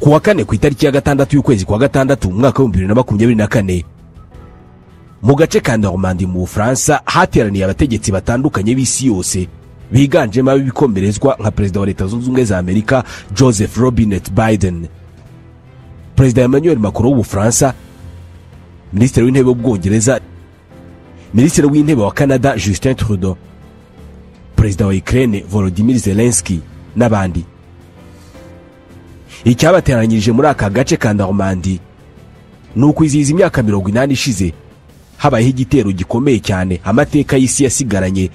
Ku wa kane, ku itariki ya 6 y'ukwezi kwa 6, umwaka wa 2024, mu gace ka Normandie mu Bufaransa hateraniye abategetsi batandukanye b'isi yose, biganjemo ab'ibikomerezwa nka Perezida wa Leta Zunze Ubumwe za Amerika Joseph Robinette Biden, Perezida Emmanuel Macron w'Ubufaransa, Minisitiri w'Intebe w'Ubwongereza, Minisitiri w'Intebe wa Canada Justin Trudeau, Perezida wa Ukraine Volodymyr Zelensky n'abandi. Icyabateranyirije muri aka gace ka Normandie ni ukwizihiza imyaka 80 ishize habayeho igitero gikomeye cyane amateka y'isi yasigaranye,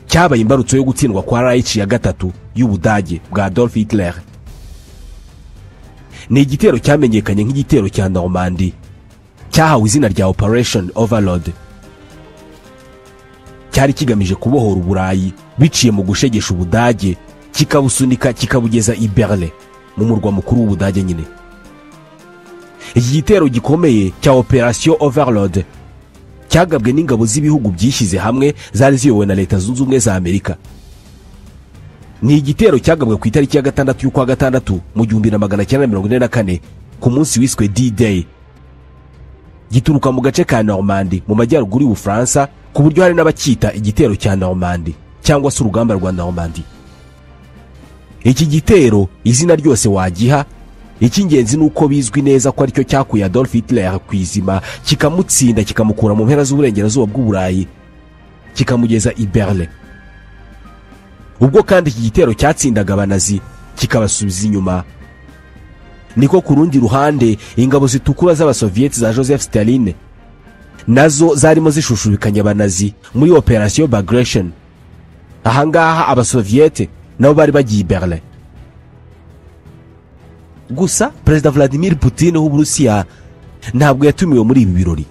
cyabaye imbarutso yo gutsindwa kwa Reich ya gatatu y'Ubudage bwa Adolf Hitler. Ni igitero cyamenyekanye nk'igitero cya Normandie, cyahawe izina rya Operation Overlord. Cyari kigamije kubohora Uburayi biciye mu gushegesha Ubudage, kikabusunika kikabugeza i Berlin, mu murwa mukuru w'Ubudage nyine. Iki gitero gikomeye cya Operation Overlord cyagabwe n'ingabo z'ibihugu byishyize hamwe zari ziyobowe na Leta Zunze Ubumwe za Amerika. Ni igitero cyagabwe ku itariki ya 6 y'ukwa 6 mu 1944, ku munsi wiswe D-Day, gituruka mu gace ka Normandie mu majyaruguru y'Ubufaransa, ku buryo hari n'abacyita igitero cya Normandie cyangwa se urugamba rwa Normandie. Iki gitero, izina ryose wagiha, icy'ingenzi ni uko bizwi neza ko aricyo cyakuye Adolf Hitler ku izima, kikamutsinda, kikamukura mu mpera z'uburengerazuba bw'Uburayi, kikamugeza i Berlin. Ubwo kandi iki gitero cyatsindaga Abanazi kikabasubiza inyuma, niko ku rundi ruhande ingabo zitukura z'Abasoviyeti za Joseph Stalin nazo zarimo zishushubikanya Abanazi muri Operation Bagration. Ahangaha Abasoviyete nabo bari bagiye i Berlin. Gusa Perezida Vladimir Putin w'Uburusiya ntabwo yatumiwe muri ibi birori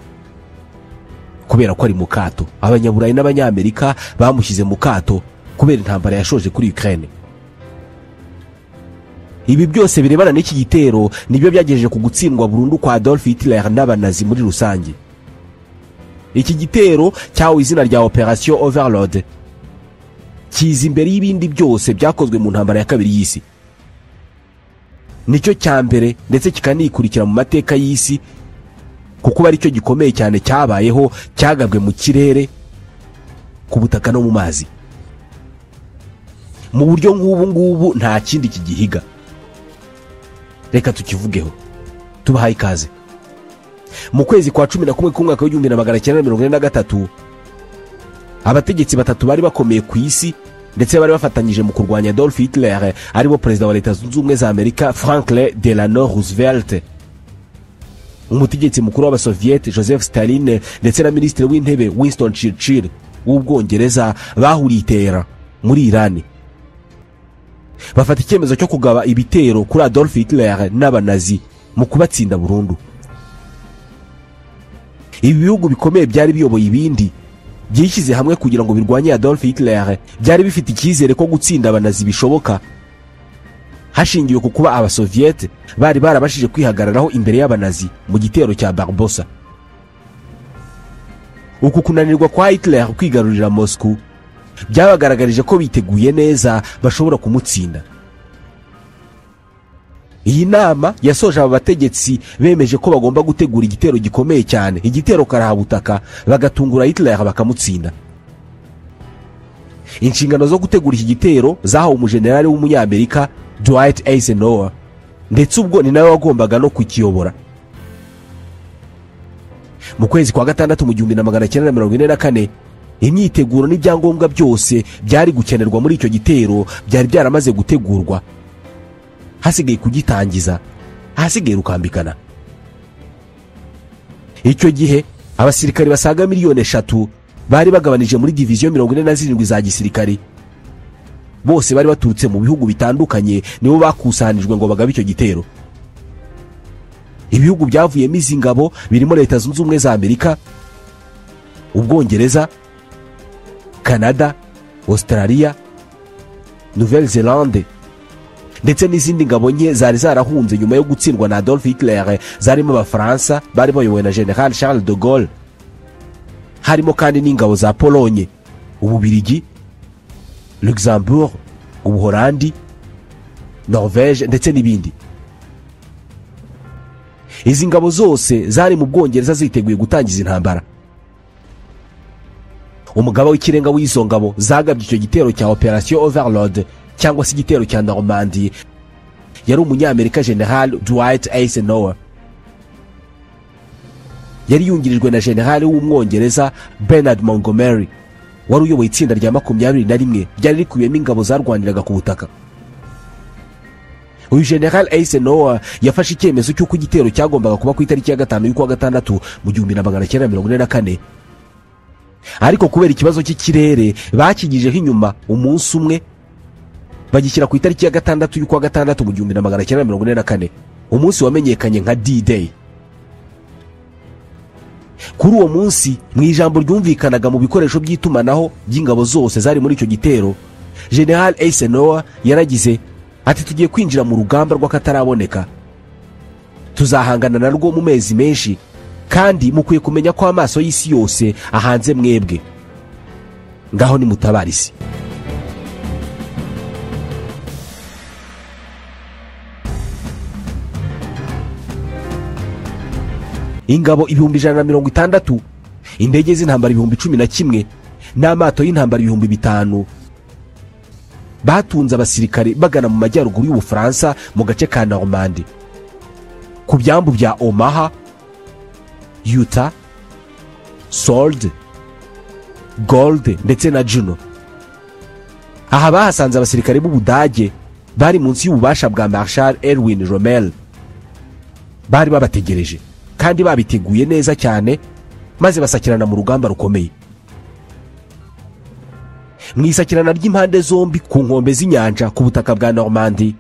kubera ko ari mu kato. Abanyaburayi n'Abanyamerika bamushyize mu kato kubera intambara yashoje kuri Ukraine. Ibi byose birebana n'iki gitero nibyo byagejeje ku gutsindwa burundu kwa Adolf Hitler n'Abanazi muri rusange. Iki gitero cyahawe izina rya Operation Overlord kiza imbere y'ibindi byose byakozwe mu ntambara ya kabiri y'isi. Nicyo cya mbere ndetse kikanikurikira mu mateka y'isi, kuko ari cyo gikomeye cyane cyabayeho cyagabwe mu kirere, ku butaka no mu mazi. Mu buryo nk'ubu ngubu nta kindi kigihiga. Reka tukivugeho. Tubahaye ikaze. Mu kwezi kwa 11 k'umwaka wa 1943, abategetsi batatu bari bakomeye ku isi ndetse bari bafatanyije mu kurwanya Adolf Hitler, aribo Perezida wa Leta Zunze Ubumwe za Amerika Franklin Delano Roosevelt, umutegetsi mukuru w'Abasoviyete Joseph Stalin ndetse na Minisitiri w'Intebe Winston Churchill w'Ubwongereza, bahuriye i Tehran muri Irani, bafata icyemezo cyo kugaba ibitero kuri Adolf Hitler n'Abanazi mu kubatsinda burundu. Ibi bihugu bikomeye byari biyoboye ibindi byishyize hamwe kugira ngo birwanye Adolf Hitler byari bifite icyizere ko gutsinda Abanazi bishoboka, hashingiwe ku kuba Abasoviyete bari barabashije kwihagararaho imbere y'Abanazi mu gitero cya Barbosa. Uku kunanirwa kwa Hitler kwigarurira Moscow byabagaragarije ko biteguye neza, bashobora kumutsinda. Iyi nama yasoje aba bategetsi bemeje ko bagomba gutegura igitero gikomeye cyane, igitero karahabutaka, bagatungura Hitler bakamutsinda. Inshingano zo gutegura iki gitero zahawe umujenerali w'Umunyamerika Dwight Eisenhower, ndetse ubwo ni nawe wagombaga no kukiyobora. Mu kwezi kwa 6 mu 1944, imyiteguro n'ibyangombwa byose byari gukenerwa muri icyo gitero byari byaramaze gutegurwa, hasigaye kugitangiza, hasigaye rukambikana. Icyo gihe abasirikari basaga 3 miliyoni bari bagabanije muri diviziyo 47 za gisirikari, bose bari baturutse mu bihugu bitandukanye, nibo bakusanijwe ngo bagabe icyo gitero. Ibihugu byavuyemo izi ngabo birimo Leta Zunze Ubumwe za Amerika, Ubwongereza, Canada, Australia, Nouvelle Zelande ndetse n'izindi ngabo nke zari zarahunze nyuma yo gutsindwa na Adolf Hitler, zarimo Abafaransa bari bayobowe na General Charles de Gaulle. Harimo kandi n'ingabo za Polonye, Ububirigi, Luxembourg, Ubuholandi, Norvège ndetse n'ibindi. Izi ngabo zose zari mu Bwongereza ziteguye gutangiza intambara. Umugaba w'ikirenga w'izo ngabo zagabye icyo gitero cya Operation Overlord cyangwa se igitero cya Normandie yari umunyamerika General Dwight Eisenhower. Yari yungirijwe na General w'umwongereza Bernard Montgomery wari uyoboye itsinda rya 21 ryari rikubiyemo ingabo zarwaniraga ku butaka. Uyu General Eisenhower yafashe icyemezo cy'uko igitero cyagombaga kuba ku itariki ya 5 y'ukwa gatandatu mu 1944, ariko kubera ikibazo cy'ikirere bakigijeho inyuma umunsi umwe bagishyira ku itariki ya 6 y'ukwa gatandatu mu 1944, umunsi wamenyekanye nka D-Day. Kuri uwo munsi, mu ijambo ryumvikanaga mu bikoresho by'itumanaho by'ingabo zose zari muri icyo gitero, General Eisenhower yaragize ati: tugiye kwinjira mu rugamba rw'akataraboneka, tuzahangana narwo mu mezi menshi, kandi mukwiye kumenya ko amaso y'isi yose ahanze mwebwe, ngaho nimutabara isi. Ingabo 160,000, indege z'intambara 11,000 n'amato y'intambara 5,000 batunze abasirikare bagana mu majyaruguru y'Ubufaransa mu gace ka Normandie, ku byambu bya Omaha, Utah, Sword, Gold ndetse na Juno. Aha bahasanze abasirikare b'Ubudage bari munsi y'ububasha bwa Marshal Erwin Rommel. Bari babategereje kandi babiteguye neza cyane, maze basakirana mu rugamba rukomeye. Mu isakirana ry'impande zombi ku nkombe z'inyanja ku butaka bwa Normandie,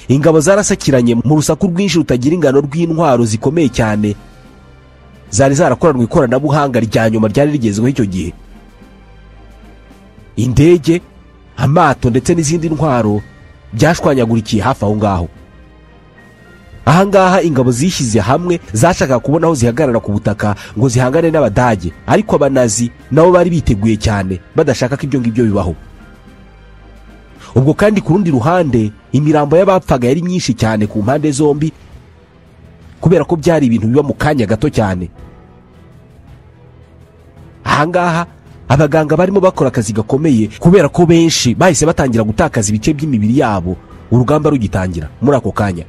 ingabo zarasakiranye mu rusaku rwinshi rutagira ingano rw'intwaro zikomeye cyane zari zarakoranwe ikoranabuhanga rya nyuma ryari rigezweho icyo gihe. Indege, amato ndetse n'izindi ntwaro byashwanyagurikiye hafi aho ngaho. Ahangaha ingabo zishyize hamwe zashakaga kubona aho zihagarara ku butaka ngo zihangane n'Abadage, ariko abanazi nabo bari biteguye cyane badashaka ko ibyo ngibyo bibaho. Ubwo kandi ku rundi ruhande imirambo y'abapfaga yari myinshi cyane ku mpande zombi, kubera ko byari ibintu biba mu kanya gato cyane. Ahangaha abaganga barimo bakora akazi gakomeye, kubera ko benshi bahise batangira gutakaza ibice by'imibiri yabo urugamba rugitangira. Muri ako kanya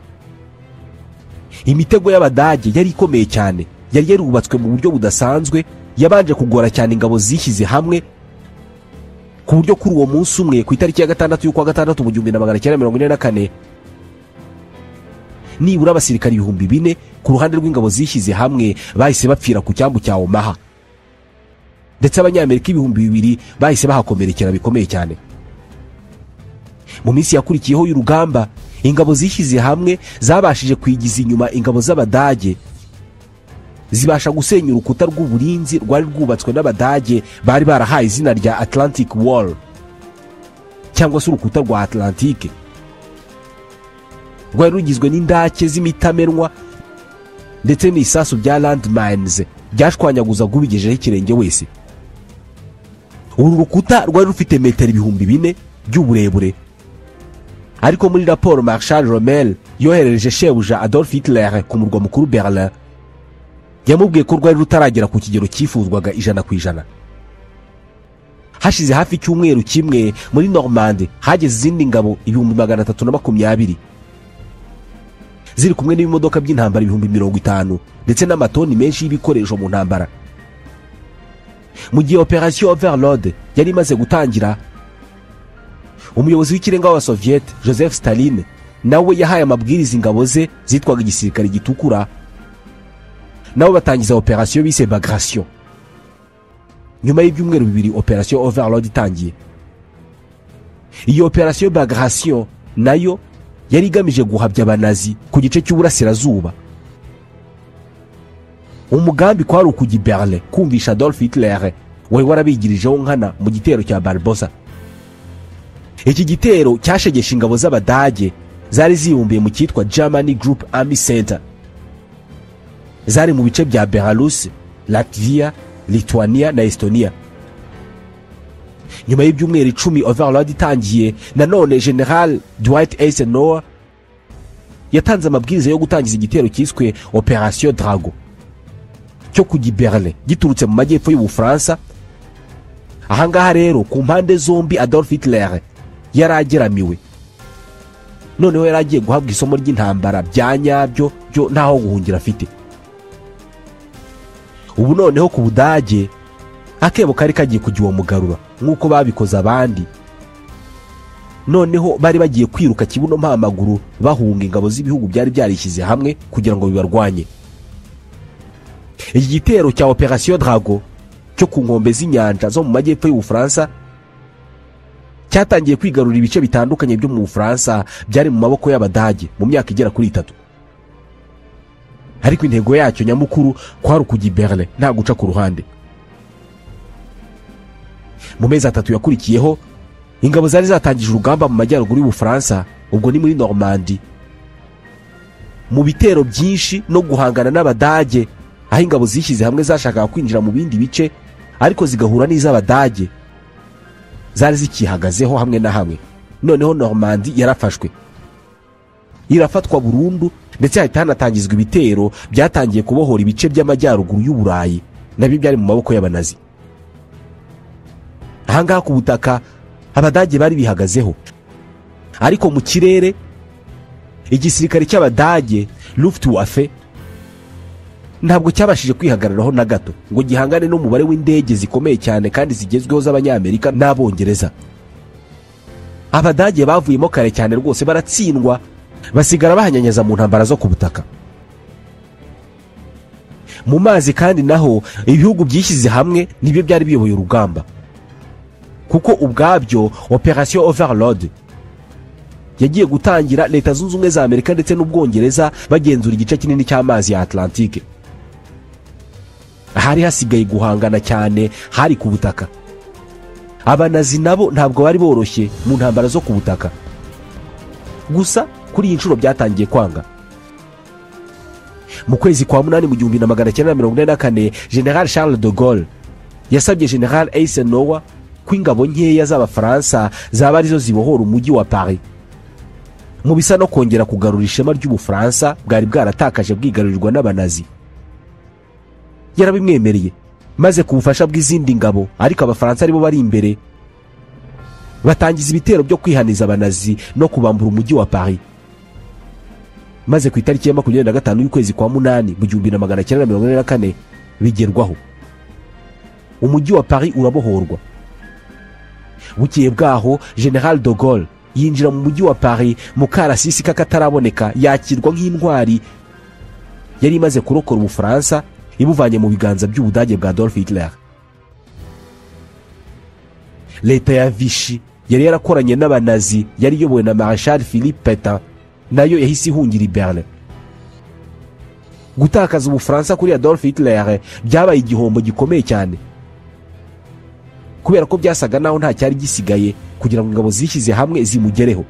imitego y'Abadage yari ikomeye cyane, yari yarubatswe mu buryo budasanzwe, yabanje kugora cyane ingabo zishyize hamwe, ku buryo kuri uwo munsi umwe ku itariki ya 6 y'ukwa gatandatu mu 1944 nibura abasirikari 4,000 ku ruhande rw'ingabo zishyize hamwe bahise bapfira ku cyambu cya Omaha, ndetse abanyamerika 2,000 bahise bahakomerekera bikomeye cyane. Mu minsi yakurikiyeho y'urugamba, ingabo zishyize hamwe zabashije kwigiza inyuma ingabo z'Abadage, zibasha gusenya urukuta rw'uburinzi rwari rwubatswe n'Abadage bari barahaye izina rya Atlantic Wall cyangwa se urukuta rwa Atlantique. Rwari rugizwe n'indake z'imitamenwa ndetse n'isasu bya landmines byashwanyaguzaga ubigejeho ikirenge wese. Uru rukuta rwari rufite metero 4,000 by'uburebure, ariko muri raporo Marshal Rommel yoherereje shebuja Adolf Hitler ku murwa mukuru Berlin, yamubwiye ko rwari rutaragera ku kigero cyifuzwaga 100%. Hashize hafi icyumweru kimwe muri Normandie hageze izindi ngabo 320,000 ziri kumwe n'ibimodoka by'intambara 50,000 ndetse n'amatoni menshi y'ibikoresho mu ntambara. Mu gihe Operation Overlord yari imaze gutangira, umuyobozi w'ikirenga wa Soviet Joseph Stalin nawe yahaye amabwiriza ingabo ze zitwaga igisirikare gitukura, nabo batangiza operation bise Bagration. Nyuma y'ibyumweru 2 Operation Overlord itangiye. Iyo Operation Bagration nayo yari igamije guhabya abanazi ku gice cy'uburasirazuba. Umugambi kwari ukujya i Berlin kumvisha Adolf Hitler wari warabigirijeho nkana mu gitero cya Barbosa. Iki gitero cyashegesha ingabo z'Abadage zari zibumbiye mu cyitwa Germany Group Army Center, zari mu bice bya Belarus, Latvia, Lithuania na Estonia. Nyuma y'ibyumweru 10 Overlord itangiye, nanone General Dwight Eisenhower Yatanze amabwiriza yo gutangiza igitero cyiswe Operation Drago cyo kujya i Berlin giturutse mu majyepfo y'Ubufaransa. Ahangaha rero ku mpande zombi Adolf Hitler yari ageramiwe, noneho yari agiye guhabwa isomo ry'intambara bya nyabyo byo ntaho guhungira afite. Ubu noneho ku Budage akebo kari kagiye kujya uwo mugarura nk'uko babikoze abandi. Noneho bari bagiye kwiruka kibuno mpamaguru bahunga ingabo z'ibihugu byari byarishyize hamwe kugira ngo bibarwanye. Iki gitero cya Operation Drago cyo ku nkombe z'inyanja zo mu majyepfo y'Ubufaransa cyatangiye kwigarurira ibice bitandukanye byo mu Bufaransa byari mu maboko y'Abadage mu myaka igera kuri 3. Ariko intego yacyo nyamukuru kwari ukujya i Berlin nta guca ku ruhande. Mu mezi 3 yakurikiyeho ingabo zari zatangije urugamba mu majyaruguru y'Ubufaransa, ubwo ni muri Normandie, mu bitero byinshi no guhangana n'Abadage, aho ingabo zishyize hamwe zashakaga kwinjira mu bindi bice ariko zigahura n'iz'Abadage zari zikihagazeho hamwe na hamwe. Noneho Normandie yarafashwe, irafatwa burundu, ndetse hahita hanatangizwa ibitero byatangiye kubohora ibice by'amajyaruguru y'Uburayi nabyo byari mu maboko y'Abanazi. Ahangaha ku butaka Abadage bari bihagazeho, ariko mu kirere igisirikare cy'Abadage Luftwaffe ntabwo cyabashije kwihagararaho na gato ngo gihangane n'umubare w'indege zikomeye cyane kandi zigezweho z'Abanyamerika n'Abongereza. Abadage bavuyemo kare cyane rwose, baratsindwa, basigara bahanyanyaza mu ntambara zo ku butaka. Mu mazi kandi naho ibihugu byishyize hamwe nibyo byari biyoboye urugamba, kuko ubwabyo Operation Overlord yagiye gutangira Leta Zunze Ubumwe za Amerika ndetse n'Ubwongereza bagenzura igice kinini cy'amazi ya Atlantique. Hari hasigaye guhangana cyane hari ku butaka. Abanazi nabo ntabwo bari boroshye mu ntambara zo ku butaka, gusa kuri iyi nshuro byatangiye kwanga. Mu kwezi kwa 8 mu 1944 General Charles de Gaulle yasabye General Eisenhower ko ingabo nkeya z'Abafaransa zaba arizo zibohora umujyi wa Paris, mu bisa no kongera kugarura ishema ry'Ubufaransa bwari bwaratakaje bwigarurirwa n'Abanazi. Yarabimwemereye, maze ku bufasha bw'izindi ngabo, ariko Abafaransa aribo bari imbere, batangiza ibitero byo kwihaniza Abanazi no kubambura umujyi wa Paris. Maze ku itariki ya 25 y'ukwezi kwa 8 mu 1944 bigerwaho, umujyi wa Paris urabohorwa. Bukeye bwaho General de Gaulle yinjira mu mujyi wa Paris mu karasisi k'akataraboneka, yakirwa nk'intwari yari imaze kurokora Ubufaransa ibuvanye mu biganza by'Ubudage bwa Adolf Hitler. Leta ya Vichy yari yarakoranye n'Abanazi yari iyobowe na Marshal Philippe Pétain nayo yahise ihungira i Berlin. Gutakaza Ubufaransa kuri Adolf Hitler byabaye igihombo gikomeye cyane, kubera ko byasaga naho nta cyari gisigaye kugira ngo ingabo zishyize hamwe zimugereho.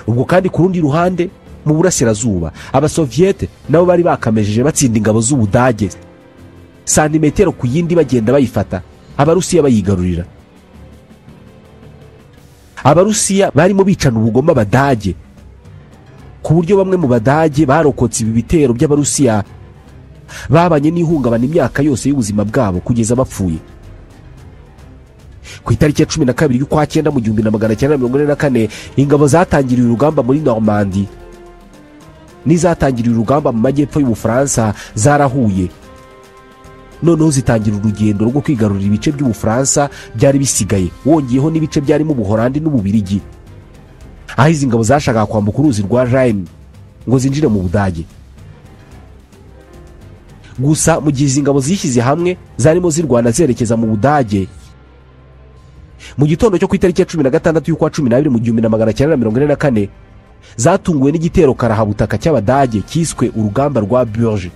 Ubwo kandi ku rundi ruhande mu burasirazuba Abasoviete nabo bari bakamejeje batsinda ingabo z'Ubudage santimetero ku yindi, bagenda bayifata, Abarusiya bayigarurira. Abarusiya barimo bicana ubugoma Abadage, ku buryo bamwe mu Badage barokotse ibi bitero by'Abarusiya babanye n'ihungabana imyaka yose y'ubuzima bwabo kugeza bapfuye. Ku itariki ya 12 y'ukwa 9 mu 1944 ingabo zatangiriye urugamba muri Normandie n'izatangiriye urugamba mu majyepfo y'Ubufaransa zarahuye, noneho zitangira urugendo rwo kwigarurira ibice by'Ubufaransa byari bisigaye, wongeyeho n'ibice byarimo Ubuholandi n'Ububirigi, aho izi ngabo zashakaga kwambuka uruzi rwa Rhine ngo zinjire mu Budage. Gusa mu gihe izi ngabo zishyize hamwe zarimo zirwana zerekeza mu Budage, mu gitondo cyo ku itariki ya 16 y'ukwa 12 mu 1944 zatunguwe n'igitero karahabutaka cy'Abadage cyiswe urugamba rwa Burge.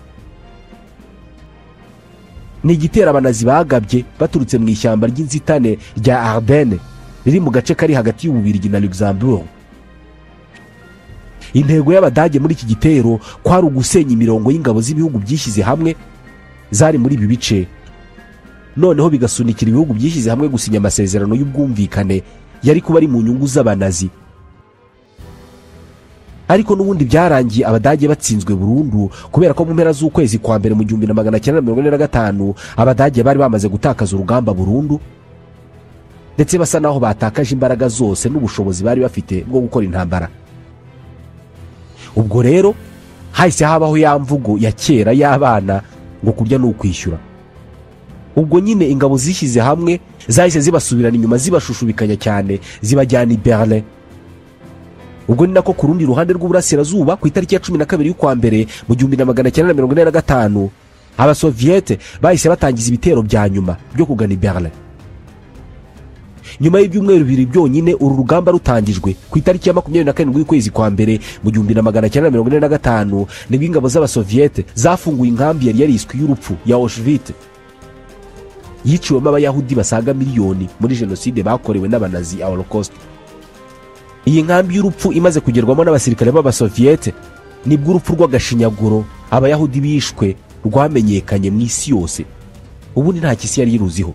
Ni igitero Abanazi bagabye baturutse mu ishyamba ry'inzitane rya Ardennes riri mu gace kari hagati y'Ububirigi na Luxembourg. Intego y'Abadage muri iki gitero kwari ugusenya imirongo y'ingabo z'ibihugu byishyize hamwe zari muri ibi bice, noneho bigasunikira ibihugu byishyize hamwe gusinya amasezerano y'ubwumvikane yari kuba ari mu nyungu z'Abanazi. Ariko n'ubundi byarangiye Abadage batsinzwe burundu, kubera ko mu mpera z'ukwezi kwa mbere mu 1945 Abadage bari bamaze gutakaza urugamba burundu, ndetse basa naho batakaje imbaraga zose n'ubushobozi bari bafite bwo gukora intambara. Ubwo rero hahise habaho ya mvugo ya kera y'abana ngo kurya ni ukwishyura. Ubwo nyine ingabo zishyize hamwe zahise zibasubirana inyuma, zibashushubikanya cyane, zibajyana i Berlin. Ubwo ni nako ku rundi ruhande rw'uburasirazuba ku itariki ya 12 y'ukwa mbere mu 1945 Abasoviete bahise batangiza ibitero bya nyuma byo kugana i Berlin. Nyuma y'ibyumweru bibiri byonyine uru rugamba rutangijwe ku itariki ya 27 y'ukwezi kwa mbere mu 1945 nibwo ingabo z'Abasoviete zafunguye inkambi yari yariswe y'urupfu ya Auschwitz, yiciwemo Abayahudi basaga miliyoni muri jenoside bakorewe n'Abanazi ya Holocaust. Iyi nkambi y'urupfu imaze kugerwamo n'abasirikare b'Abasoviete nibwo urupfu rw'agashinyaguro Abayahudi bishwe rwamenyekanye mu isi yose. Ubundi nta kisi yari yiruziho.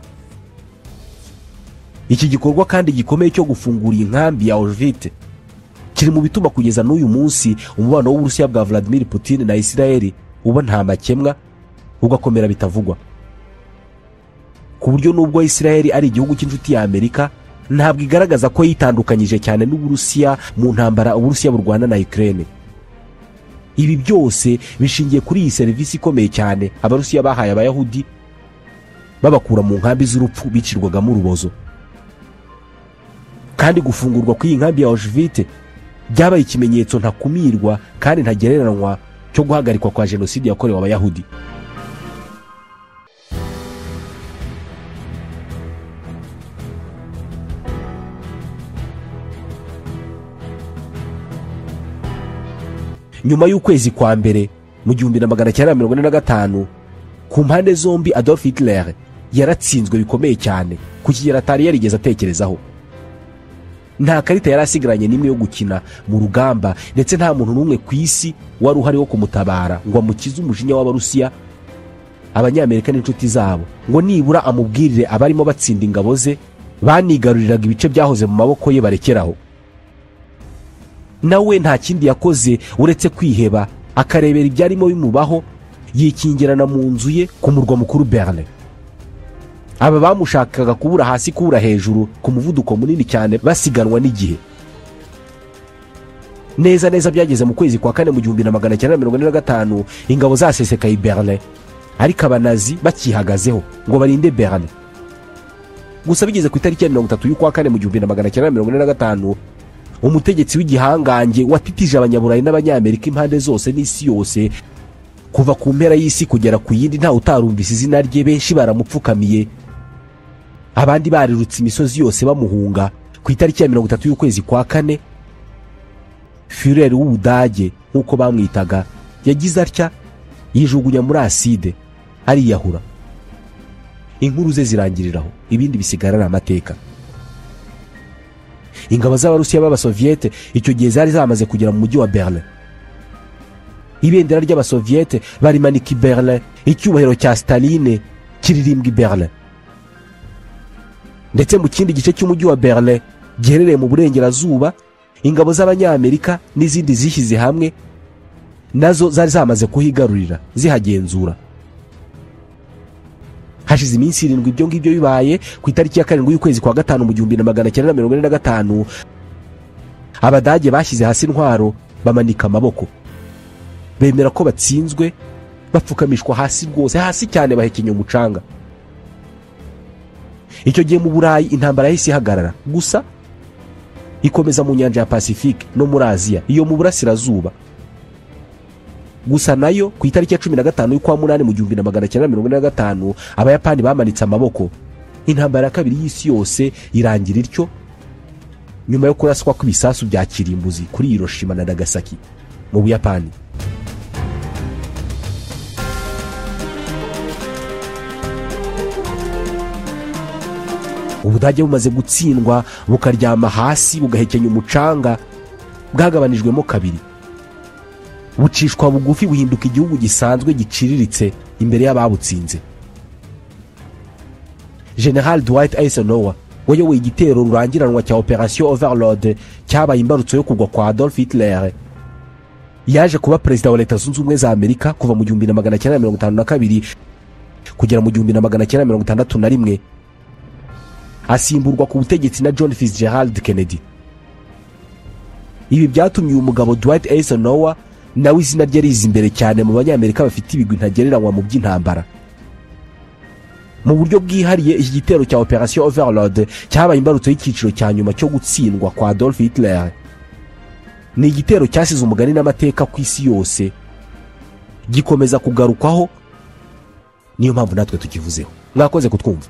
Iki gikorwa kandi gikomeye cyo gufungura inkambi ya Auschwitz kiri mu bituma kugeza n'uyu munsi umubano w'Uburusiya bwa Vladimir Putin na Israel uba nta makemwa, ugakomera bitavugwa. Ku buryo nubwo Israel ari igihugu cy'inshuti ya Amerika, ntabwo igaragaza ko yitandukanyije cyane n'Uburusiya mu ntambara Uburusiya burwana na Ukraine. Ibi byose bishingiye kuri iyi serivisi ikomeye cyane Abarusiya bahaye Abayahudi, babakura mu nkambi z'urupfu bicirwagamo urubozo. Kandi gufungurwa kw'iyi nkambi ya Auschwitz byabaye ikimenyetso ntakumirwa kandi ntagereranywa cyo guhagarikwa kwa jenoside yakorewe Abayahudi. Nyuma y'ukwezi kwa mbere mu 1945 ku mpande zombi Adolf Hitler yaratsinzwe bikomeye cyane ku kigero atari yarigeze atekerezaho. Nta karita yari asigaranye n'imwe yo gukina mu rugamba, ndetse nta muntu n'umwe ku isi wari uhari wo kumutabara ngo amukize umujinya w'Abarusiya, Abanyamerika n'inshuti zabo, ngo nibura amubwirire abarimo batsinda ingabo ze banigaruriraga ibice byahoze mu maboko ye barekeraho. Nawe nta kindi yakoze uretse kwiheba, akarebera ibyarimo bimubaho, yikingirana mu nzu ye ku murwa mukuru Berlin. Aba bamushakaga kubura hasi kubura hejuru ku muvuduko munini cyane, basiganwa n'igihe. Neza neza byageze mu kwezi kwa kane mu 1945 ingabo zasesekaye i Berlin, ariko Abanazi bakihagazeho ngo barinde Berlin. Gusa bigeze ku itariki ya 30 y'ukwa kane mu 1945 umutegetsi w'igihangange watitije Abanyaburayi n'Abanyamerika impande zose n'isi yose, kuva ku mpera y'isi kugera ku yindi, nta utarumvise izina rye, benshi baramupfukamiye, abandi barirutse imisozi yose bamuhunga. Ku itariki ya 30 y'ukwezi kwa kane Führer w'Ubudage nk'uko bamwitaga yagize atya, yijugunya muri aside ariyahura. Inkuru ze zirangiriraho, ibindi bisigara ari amateka. Ingabo z'Abarusiya b'Abasoviete icyo gihe zari zamaze kugera mu mujyi wa Berlin. Ibendera ry'Abasoviete barimanika i Berlin, icyubahiro cya Staline kiririmbwa i Berlin. Ndetse mu kindi gice cy'umujyi wa Berlin giherereye mu burengerazuba, ingabo z'Abanyamerika n'izindi zishyize hamwe nazo zari zamaze kuhigarurira zihagenzura. Hashize iminsi 7 ibyo ngibyo bibaye. Ku itariki ya 7 y'ukwezi kwa gatanu mu 1945 Abadage bashyize hasi intwaro, bamanika amaboko, bemera ko batsinzwe, bapfukamishwa hasi rwose, hasi cyane, bahekenya umucanga. Icyo gihe mu Burayi intambara yahise ihagarara, gusa ikomeza mu nyanja ya Pacifique no muri Aziya iyo mu burasirazuba. Gusa nayo ku itariki ya 15 y'ukwa munani mu 1945 Abayapani bamanitse amaboko. Intambara ya kabiri y'isi yose irangira ityo, nyuma yo kuraswa kw'ibisasu bya kirimbuzi kuri Hiroshima na Nagasaki mu Buyapani. Ubudage bumaze gutsindwa bukaryama hasi bugahekenya umucanga, bwagabanijwemo kabiri, bucishwa bugufi, buhinduka igihugu gisanzwe giciriritse imbere y'ababutsinze. General Dwight Eisenhower wayoboye igitero rurangiranwa cya Operation Overlord cyabaye imbarutso yo kugwa kwa Adolf Hitler, Yaje kuba perezida wa Leta Zunze Ubumwe za Amerika kuva mu 1952 kugera mu 1961, asimburwa ku butegetsi na John Fitzgerald Kennedy. Ibi byatumye uyu mugabo Dwight Eisenhower nawe izina rye riza imbere cyane mu Banyamerika bafite ibigwi ntagereranywa mu by'intambara. Mu buryo bwihariye, iki gitero cya Operation Overlord cyabaye imbarutso y'icyiciro cya nyuma cyo gutsindwa kwa Adolf Hitler. Ni igitero cyasize umugani n'amateka ku isi yose, gikomeza kugarukwaho, niyo mpamvu natwe tukivuzeho. Mwakoze kutwumva.